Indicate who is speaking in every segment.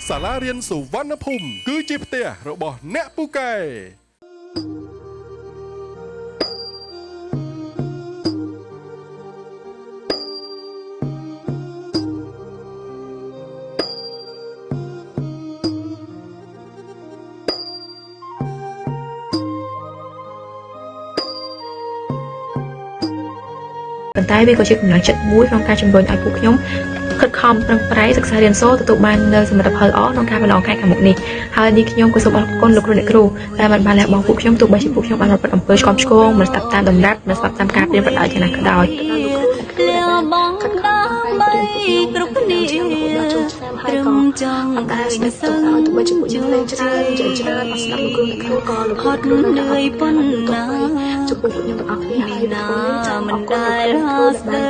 Speaker 1: សាលារៀនសុវណ្ណភូមិគឺជាផ្ទះរបស់អ្នកពូកែ
Speaker 2: ប៉ុន្តែវាក៏ជាកម្លាំងចិត្តមួយក្នុងការជំរុញឲ្យពួកខ្ញុំខិតខំប្រឹងប្រែងសិក្សារៀនសូត្រទទួលបាននូវសមិទ្ធផលល្អក្នុងការប្រឡងខែខាងមុខនេះហើយនេះខ្ញុំក៏សូមអរគុណលោកគ្រូអ្នកគ្រូដែលមិនបានលះបង់ពួកខ្ញុំទោះបីជាពួកខ្ញុំបានប្រព្រឹត្តអំពើឆ្គាំឆ្គងមិនស្ដាប់តាមតម្រាប់មិនស្ដាប់តាមការប្រៀនប្រដៅយ៉ាងណាក៏ដោយ
Speaker 3: លះបង់ដើម្បីគ្រប់គ្នាត្រឹមចង់ឃើញសឹងជោគជ័យហត់នឿយប៉ុណ្ណា
Speaker 2: ចំពោះពួកខ្ញុំទាំងអស់គ្នាហើយ
Speaker 3: ណាមិនដែលស្ដី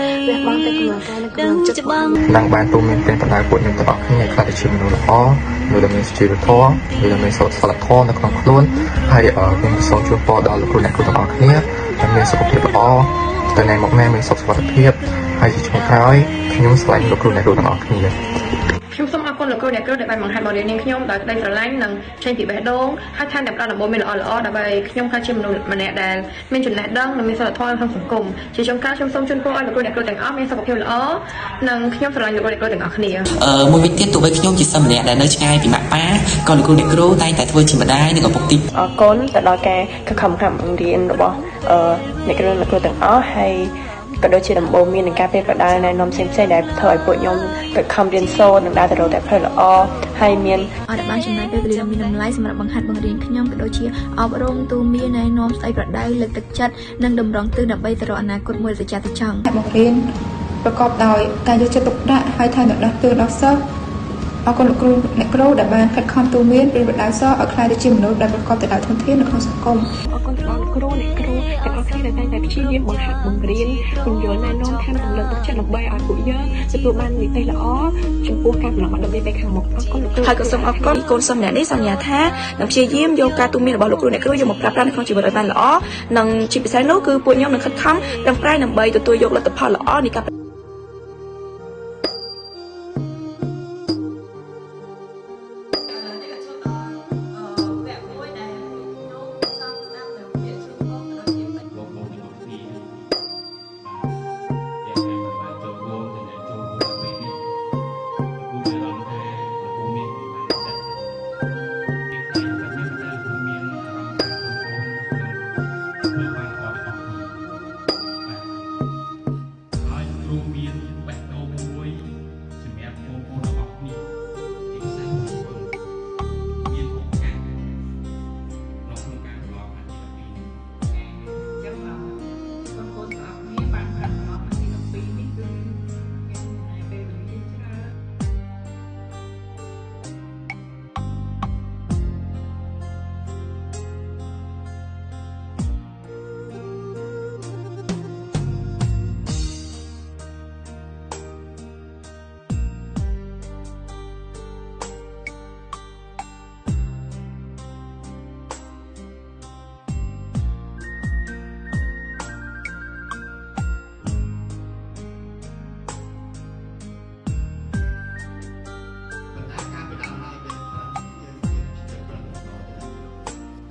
Speaker 3: ដឹងច្បាស់
Speaker 4: នឹងបានទូមានទាំងបណ្ដាពួកខ្ញុំទាំងអស់គ្នាឲ្យក្លាយទៅជាមនុស្សល្អមនុស្សដែលមានសុជីវធម៌មនុស្សដែលមានសុលធម៌នៅក្នុងខ្លួនហើយខ្ញុំសូមជូនពរដល់លោកគ្រូអ្នកគ្រូទាំងអស់គ្នាឲ្យមានសុខភាពល្អទៅណាមកណាមានសុខសុវត្ថិភាពហើយជាចុងក្រោយខ្ញុំស្រឡាញ់លោកគ្រូអ្នកគ្រូទាំងអស់គ្នា
Speaker 5: ខ្ញុំសូមអរគុណលោកគ្រូអ្នកគ្រូដែលបានបង្ហាត់បង្រៀននាងខ្ញុំដោយក្តីស្រឡាញ់និងចេញពីបេះដូងហើយថែមទាំងផ្ដល់ដំបូន្មានល្អៗដើម្បីខ្ញុំក្លាយជាមនុស្សម្នាក់ដែលមានចំណេះដឹងនិងមានសីលធម៌ក្នុងសង្គមជាចុងក្រោយខ្ញុំសូមជូនពរឲ្យលោកគ្រូអ្នកគ្រូទាំងអស់មានសុខភាពល្អនិងខ្ញុំស្រឡាញ់លោកគ្រូអ្នកគ្រូទាំងអស់គ្នា
Speaker 6: មួយវិញទៀតទោះបីខ្ញុំជាសិស្សម្នាក់ដែលនៅឆ្ងាយពីម៉ាក់ប៉ាក៏លោកគ្រូអ្នកគ្រូតែងតែធ្វើជាម្ដាយនិងឪពុកទី
Speaker 7: អរគុណទៅដល់ការខិតខំខំបង្រៀនរបស់អឺអ្នកគ្រូអ្នកគ្រូទាំងអស់ហើយក៏ដូចជាដំបូន្មាននឹងការប្រៀនប្រដៅណែនាំផ្សេងៗដែលធ្វើឲ្យពួកខ្ញុំខិតខំរៀនសូត្រនិងដើរទៅរកតែផ្លូវល្អហើយមាន
Speaker 2: អត់បានចំណាយពេលវេលាដ៏មានតម្លៃសម្រាប់បង្ហាត់បង្រៀនខ្ញុំក៏ដូចជាអប់រំទូន្មានណែនាំស្ដីប្រដៅលើកទឹកចិត្តនិងតម្រង់ទិសដើម្បីទៅរកអនាគតមួយដ៏ត្រចះត្រចង់
Speaker 8: បង្រៀនប្រកបដោយការយកចិត្តទុកដាក់ហើយថែមទាំងដាស់តឿនដល់សិស្សអរគុណលោកគ្រូអ្នកគ្រូដែលបានខិតខំទូន្មានប្រៀនប្រដៅសិស្សឲ្យក្លាយទៅជាមនុស្សដែលប្រកបទៅដោយធនធាននៅក្នុងសង្គម
Speaker 7: អរគុណទៅដល់លោកគ្រូអ្នកគ្រូទាំងអស់គ្នាដែលតែងតែព្យាយាមបង្ហាត់បង្រៀនពន្យល់ណែនាំថែមទាំងលើកទឹកចិត្តដើម្បីឲ្យពួកយើងទទួលបាននិទេសល្អចំពោះការប្រឡងបាក់ឌុបនាពេលខាងមុខអរគុណលោកគ្រូ
Speaker 9: ហើយក៏សូមអរគុណកូនសិស្សម្នាក់នេះសន្យាថានឹងព្យាយាមយកការទូន្មានរបស់លោកគ្រូអ្នកគ្រូយកមកប្រើប្រាស់នៅក្នុងជីវិតឲ្យបានល្អនិងជាពិសេសនោះគឺពួកខ្ញុំនឹងខិតខំប្រឹងប្រែងដើម្បីទទួលយកលទ្ធផលល្អនៃការ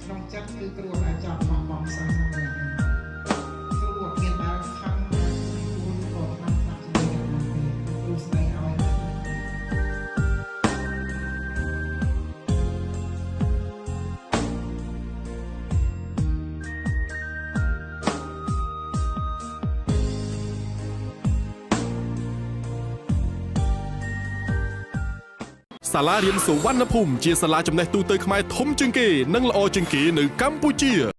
Speaker 10: ក្នុងចិត្តគឺគ្រូអត់ចង់បោះបង់សិស្សម្នាក់ឯងគ្រូអត់មានដែលខឹងគ្រូក៏ខំស្ដាប់ជាមួយអ្នកណាទេគ្រូស្ដីឲ្យ
Speaker 1: សាលារៀនសុវណ្ណភូមិជាសាលាចំណេះទូទៅខ្មែរធំជាងគេនិងល្អជាងគេនៅកម្ពុជា។